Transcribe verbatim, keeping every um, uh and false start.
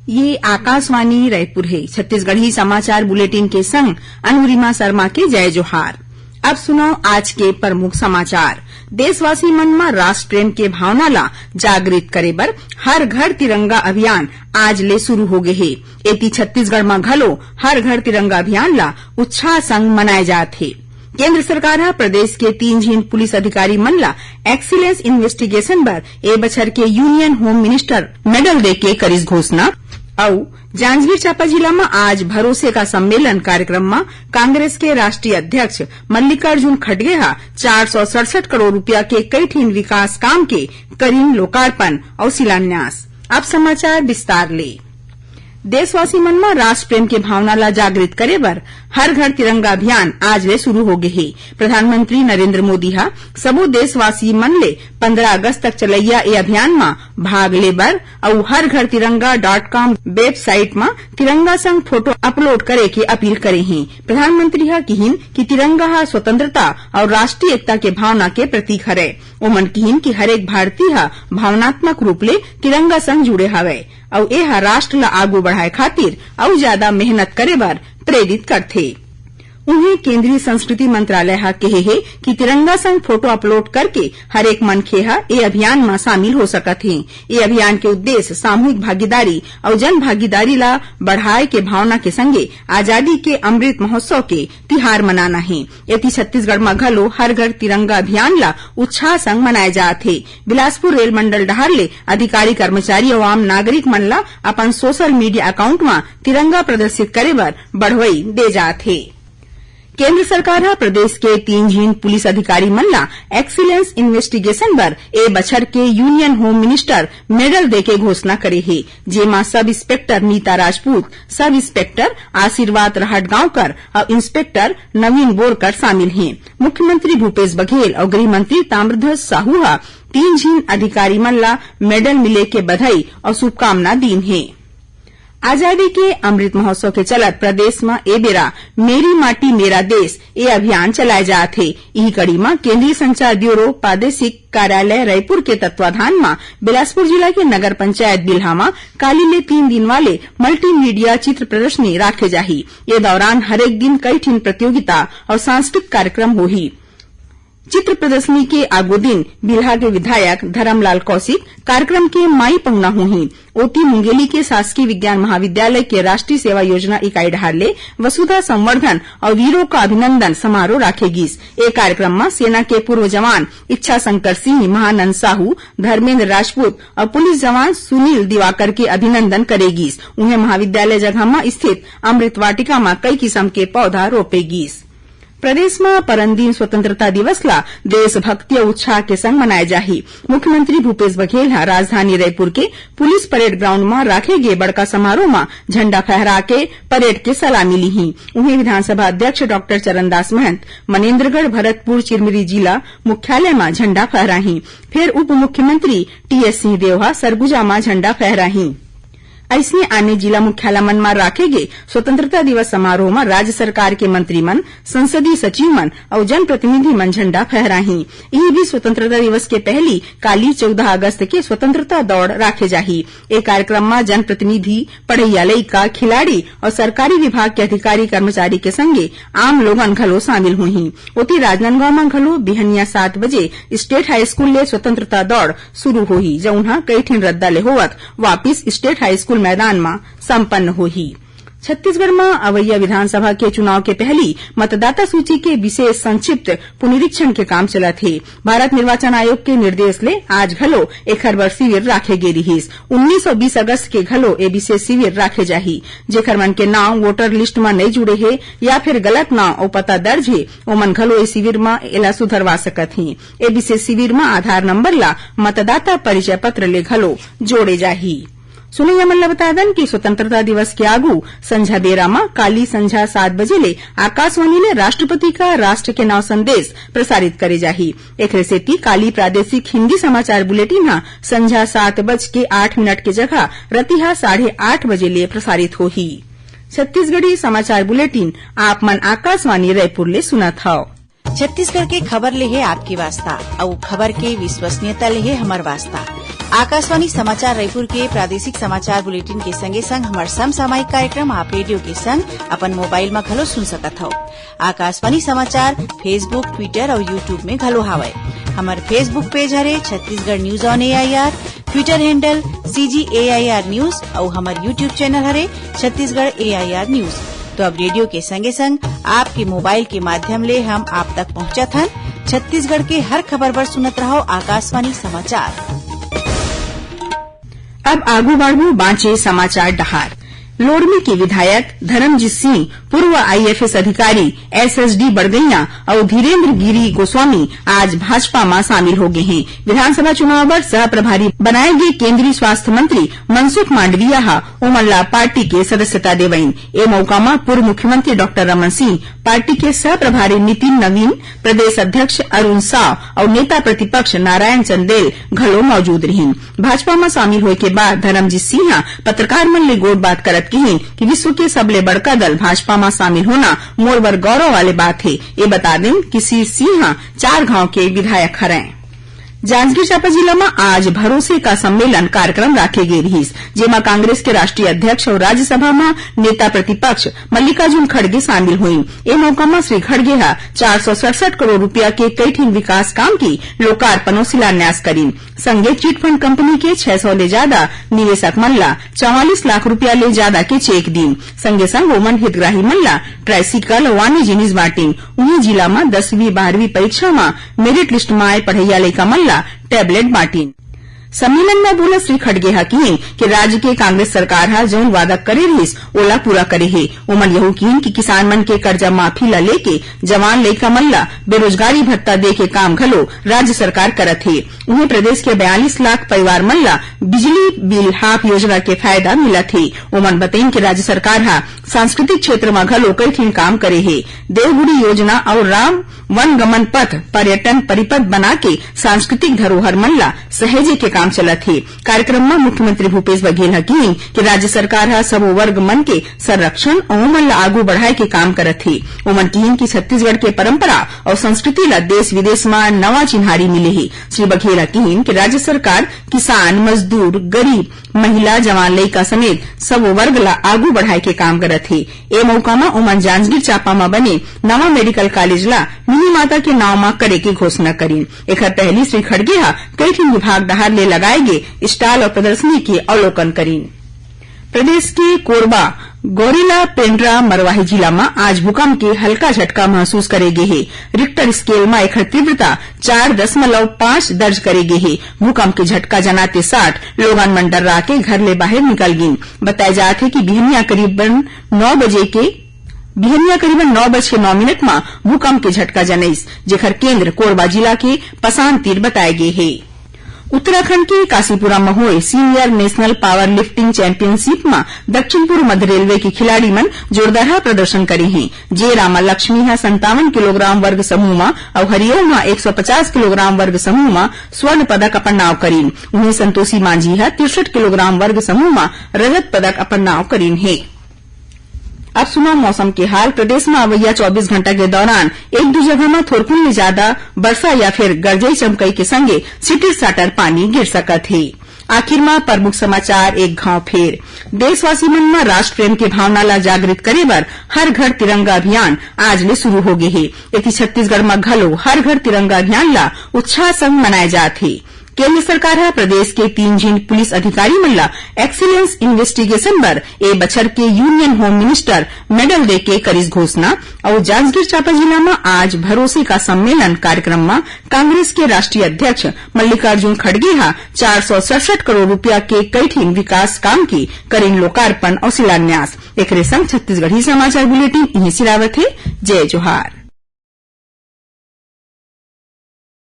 ये आकाशवाणी रायपुर हे। छत्तीसगढ़ी समाचार बुलेटिन के संग अनुरिमा शर्मा के जय जोहार। अब सुनव आज के प्रमुख समाचार। देशवासी मन म राष्ट्र प्रेम के भावना ला जागृत करे बर हर घर तिरंगा अभियान आज ले शुरू हो गे हे। एती छत्तीसगढ़ म घलो हर घर तिरंगा अभियान ला उत्साह संग मनाए जात हे। केंद्र सरकार ह प्रदेश के तीन झिन पुलिस अधिकारी मन ला एक्सीलेंस इन्वेस्टिगेशन बर ए बछर के यूनियन होम मिनिस्टर मेडल देके करिस घोषणा। अउ जांजगीर चांपा जिला म आज भरोसे का सम्मेलन कार्यक्रम म कांग्रेस के राष्ट्रीय अध्यक्ष मल्लिकार्जुन खड़गे ह चार सौ सड़सठ करोड़ रुपया के कई ठिन विकास काम के करिन लोकार्पण अउ शिलान्यास। अब समाचार विस्तार ले। देशवासी मन म राष्ट्र प्रेम के भावना ला जागृत करे बर हर घर तिरंगा अभियान आज ले शुरू हो गे हे। प्रधानमंत्री नरेंद्र मोदी ह सबो देशवासी मन ले पंद्रह अगस्त तक चलैया ए अभियान म भाग ले बर अउ हर घर तिरंगा डॉट कॉम वेबसाइट म तिरंगा संग फोटो अपलोड करे के अपील करे हे। प्रधानमंत्री ह किहिन कि तिरंगा ह स्वतंत्रता अउ राष्ट्रीय एकता के भावना के प्रतीक हरय। ओमन किहिन कि हरेक भारतीय ह भावनात्मक रूप ले तिरंगा संग जुड़े हवय अउ ए ह राष्ट्र ल आगू बढ़ाए खातिर अउ ज्यादा मेहनत करे बर प्रेरित करथे। उहें, केंद्रीय संस्कृति मंत्रालय ह केहे हे कि तिरंगा संग फोटो अपलोड करके हरेक मनखे ह ए अभियान म शामिल हो सकत हे। ए अभियान के उद्देश्य सामूहिक भागीदारी अउ जन भागीदारी ला बढ़ाए के भावना के संगे आजादी के अमृत महोत्सव के तिहार मनाना हे। एती छत्तीसगढ़ म घलो हर घर तिरंगा अभियान ला उत्साह संग मनाए जात हे। बिलासपुर रेल मंडल डहार ले अधिकारी, कर्मचारी अउ आम नागरिक मन ला अपन सोशल मीडिया अकाउंट म तिरंगा प्रदर्शित करे बर बढ़वई दे जात हे। केंद्र सरकार ह प्रदेश के तीन झिन पुलिस अधिकारी मन ला एक्सीलेंस इन्वेस्टिगेशन बर ए बछर के यूनियन होम मिनिस्टर मेडल देके घोषणा करे हे, जेमा sub inspector Nita Rajput, sub inspector Ashirwad Rahatgaonkar अउ इंस्पेक्टर नवीन बोरकर शामिल हे। मुख्यमंत्री भूपेश बघेल अउ गृह मंत्री ताम्रध्वज साहू ह तीन झिन अधिकारी मन ला मेडल मिले के बधाई अउ शुभकामना दीन हे। आजादी के अमृत महोत्सव के चलत प्रदेश म ए बेरा मेरी माटी मेरा देश ए अभियान चलाए जात हे। इही कड़ी म केंद्रीय संचार ब्यूरो प्रादेशिक कार्यालय रायपुर के तत्वाधान म बिलासपुर जिला के नगर पंचायत बिल्हा म काली ले तीन दिन वाले मल्टीमीडिया चित्र प्रदर्शनी राखे जाही। ये दौरान हरेक दिन कई ठिन प्रतियोगिता अउ सांस्कृतिक कार्यक्रम होही। चित्र प्रदर्शनी के आगो दिन बिल्हा के विधायक धरमलाल कौशिक कार्यक्रम के माई पहुना होही। ओती मुंगेली के शासकीय विज्ञान महाविद्यालय के राष्ट्रीय सेवा योजना इकाई डहार ले वसुधा संवर्धन अउ वीरों का अभिनंदन समारोह राखे गिस। ए कार्यक्रम म सेना के पूर्व जवान इच्छा शंकर सिंह, महानंद साहू, धर्मेंद्र राजपूत अउ पुलिस जवान सुनील दिवाकर के अभिनंदन करे गिस। उहें, महाविद्यालय जगह म स्थित अमृत वाटिका म कई किसम के पौधा रोपे गिस। प्रदेश म परन दिन स्वतंत्रता दिवस ला देशभक्ति अउ उत्साह के संग मनाए जाही। मुख्यमंत्री भूपेश बघेल ह राजधानी रायपुर के पुलिस परेड ग्राउंड म राखे गे बड़का समारोह म झंडा फहरा के परेड के सलामी लीही। उहें, विधानसभा अध्यक्ष डॉक्टर चरणदास महंत मनेंद्रगढ़, भरतपुर, चिरमिरी जिला मुख्यालय म झंडा फहराही। फेर उप मुख्यमंत्री टीएस सिंहदेव ह सरगुजा म झंडा फहराही। अइसने आने जिला मुख्यालय मन म राखे गे स्वतंत्रता दिवस समारोह म राज्य सरकार के मंत्री मन, संसदीय सचिव मन अउ जनप्रतिनिधि मन झंडा फहराही। इही बीच, स्वतंत्रता दिवस के पहली काली चौदह अगस्त के स्वतंत्रता दौड़ राखे जाही। ए कार्यक्रम म जनप्रतिनिधि, पढ़इया लइका, खिलाड़ी अउ सरकारी विभाग के अधिकारी कर्मचारी के संगे आम लोगन घलो शामिल होही। ओती, राजनांदगांव म घलो बिहनिया सात बजे स्टेट हाई स्कूल ले स्वतंत्रता दौड़ शुरू होही, जउन ह कई ठिन रद्दा ले होवत वापिस स्टेट हाई स्कूल मैदान म संपन्न होही। छत्तीसगढ़ म अवइया विधानसभा के चुनाव के पहली मतदाता सूची के विशेष संक्षिप्त पुनरीक्षण के काम चलत हे। भारत निर्वाचन आयोग के निर्देश ले आज घलो एखर बर शिविर राखे गे रिहिस। उन्नीस अउ बीस अगस्त के घलो ए विशेष शिविर राखे जाही। जेखर मन के नांव वोटर लिस्ट म नइ जुड़े हे या फिर गलत नांव अउ पता दर्ज हे, ओमन घलो ए शिविर म एला सुधरवा सकत हें। ए विशेष शिविर म आधार नंबर ला मतदाता परिचय पत्र ले घलो जोड़े जाही। सुनइया मन ल बता दन कि स्वतंत्रता दिवस के आगू संझा बेरा म काली संझा सात बजे ले आकाशवाणी ले राष्ट्रपति का राष्ट्र के नाव संदेश प्रसारित करे जाही। एखरे सेती काली प्रादेशिक हिंदी समाचार बुलेटिन ह संझा सात बज के आठ मिनट के जगह रतिहा साढ़े आठ बजे ले प्रसारित होही। छत्तीसगढ़ी समाचार बुलेटिन आप मन आकाशवाणी रायपुर ले सुनत हव। छत्तीसगढ़ के खबर ले हे आपके वास्ता, अउ खबर के विश्वसनीयता ले हे हमर वास्ता। आकाशवाणी समाचार रायपुर के प्रादेशिक समाचार बुलेटिन के संगे संग हमर समसामयिक कार्यक्रम आप रेडियो के संग अपन मोबाइल म घलो सुन सकत हव। आकाशवाणी समाचार Facebook, Twitter अउ YouTube में घलो हावय। हमर Facebook page हरे Chhattisgarh News on A I R, Twitter handle C G A I R News अउ हमर YouTube channel हरे Chhattisgarh A I R News। तो अब रेडियो के संगे संग आपके मोबाइल के माध्यम ले हम आप तक पहुंचत हन। छत्तीसगढ़ के हर खबर बर सुनत रहव आकाशवाणी समाचार। अब आगू बढ़बो बांचे समाचार डहार। लोरमी के विधायक धर्मजीत सिंह, पूर्व I F S अधिकारी S S D बड़गैया अउ धीरेंद्र गिरी गोस्वामी आज भाजपा म शामिल हो गे हें। विधानसभा चुनाव बर सह प्रभारी बनाए गे केंद्रीय स्वास्थ्य मंत्री मनसुख मांडविया ह ओमन ला पार्टी के सदस्यता देवइन। ए मौका म पूर्व मुख्यमंत्री डॉक्टर रमन सिंह, पार्टी के सह प्रभारी नितिन नवीन, प्रदेश अध्यक्ष अरुण साव अउ नेता प्रतिपक्ष नारायण चंदेल घलो मौजूद रिहिन। भाजपा म शामिल होए के बाद धर्मजीत सिंह ह पत्रकार मन ले गोठबात करत किहिन कि विश्व के सबले बड़का दल भाजपा म शामिल होना मोर बर गौरव वाले बात हे। ए बता देन कि श्री सिंह ह चार गांव के विधायक हरय। जांजगीर चांपा जिला म आज भरोसे का सम्मेलन कार्यक्रम राखे गे रिहिस, जेमा कांग्रेस के राष्ट्रीय अध्यक्ष अउ राज्यसभा म नेता प्रतिपक्ष मल्लिकार्जुन खड़गे शामिल होइन। ए मौका म श्री खड़गे ह चार सौ सड़सठ करोड़ रुपया के कई ठिन विकास काम के लोकार्पण अउ शिलान्यास करिन। संगे चिट फंड कंपनी के छह सौ ले जादा निवेशक मन ला चवालीस लाख रुपया ले जादा के चेक दीन। संगे संग ओमन हितग्राही मन ला ट्राईसिकल अउ आने जिनिस बांटिन। उहें, जिला म दसवीं बारहवीं परीक्षा म मेरिट लिस्ट म आए पढ़इया लइका मन ला टैबलेट बांटिन। सम्मेलन म बोलत श्री खड़गे ह किहिन कि राज्य के कांग्रेस सरकार ह जउन वादा करे रिहिस, ओला पूरा करे हे। ओमन यहू किहिन कि किसान मन के कर्जा माफी ला लेके जवान लइका मन ला बेरोजगारी भत्ता दे के काम घलो राज्य सरकार करत हे। उहें, प्रदेश के बयालीस लाख परिवार मन ला बिजली बिल हाफ योजना के फायदा मिलत हे। ओमन बतइन कि राज्य सरकार ह सांस्कृतिक क्षेत्र म घलो कई ठिन काम करे हे। देवगुड़ी योजना अउ राम वन गमन पथ पर्यटन परिपथ बना के सांस्कृतिक धरोहर मन ला सहेजे के काम चलत हे। कार्यक्रम म मुख्यमंत्री भूपेश बघेल ह किहिन कि राज्य सरकार ह सबो वर्ग मन के संरक्षण अउ ओमन ला आगू बढ़ाए के काम करत हे। ओमन किहिन कि छत्तीसगढ़ के परंपरा अउ संस्कृति ला देश विदेश म नवा चिन्हारी मिले हे। श्री बघेल ह किहिन कि राज्य सरकार किसान, मजदूर, गरीब, महिला, जवान लइका समेत सबो वर्ग ला आगू बढ़ाए के काम करत हे। ए मौका म ओमन जांजगीर चांपा म बने नवा मेडिकल कॉलेज ला मिनी माता के नांव म करे के घोषणा करिन। एखर पहली श्री खड़गे ह कई ठिन विभाग डहार ले लगाए गे स्टॉल अउ प्रदर्शनी के अवलोकन करिन। प्रदेश के कोरबा, गौरेला, पेंड्रा, मरवाही जिला म आज भूकंप के हल्का झटका महसूस करे गे हे। रिक्टर स्केल म एखर तीव्रता चार दशमलव पाँच दर्ज करे गे हे। भूकंप के झटका जनाते साठ लोगन मन डर्रा के घर ले बाहिर निकल गिन। बताए जात हे कि बिहनिया करीबन नौ बजे के, बिहनिया करीबन नौ बज के नौ मिनट म भूकंप के झटका जनइस, जेखर केंद्र कोरबा जिला के पसान तीर बताए गे हे। उत्तराखंड के काशीपुरा म होए senior national power lifting championship म दक्षिण पूर्व मध्य रेलवे के खिलाड़ी मन जोरदार प्रदर्शन करे हें। जे रामा लक्ष्मी ह संतावन किलोग्राम वर्ग समूह म अउ हरिओम ह एक सौ पचास किलोग्राम वर्ग समूह म स्वर्ण पदक अपन नाव करिन। उहें, संतोषी मांझी ह तिरसठ किलोग्राम वर्ग समूह म रजत पदक अपन नाव करिन हे। अब सुनव मौसम के हाल। प्रदेश म अवइया चौबीस घंटा के दौरान एक दू जगह म थोरकुन ले जादा बरसा या फिर गरजई चमकई के संगे सिटिर साटर पानी गिर सकत हे। आखिर म प्रमुख समाचार एक घांव फेर। देशवासी मन म राष्ट्र प्रेम के भावना ला जागृत करे बर हर घर तिरंगा अभियान आज ले शुरू हो गे हे। एती छत्तीसगढ़ म घलो हर घर तिरंगा अभियान ला उत्साह संग मनाए जात हे। केंद्र सरकार ह प्रदेश के तीन झिन पुलिस अधिकारी मन ला एक्सीलेंस इन्वेस्टिगेशन बर ए बछर के यूनियन होम मिनिस्टर मेडल देके करिस घोषणा। अउ जांजगीर चांपा जिला म आज भरोसे का सम्मेलन कार्यक्रम म कांग्रेस के राष्ट्रीय अध्यक्ष मल्लिकार्जुन खड़गे ह चार सौ सड़सठ करोड़ रुपया के कई ठिन विकास काम के करिन लोकार्पण अउ शिलान्यास। एकरे संग छत्तीसगढ़ी समाचार बुलेटिन इहें सिरावत हे। जय जोहार।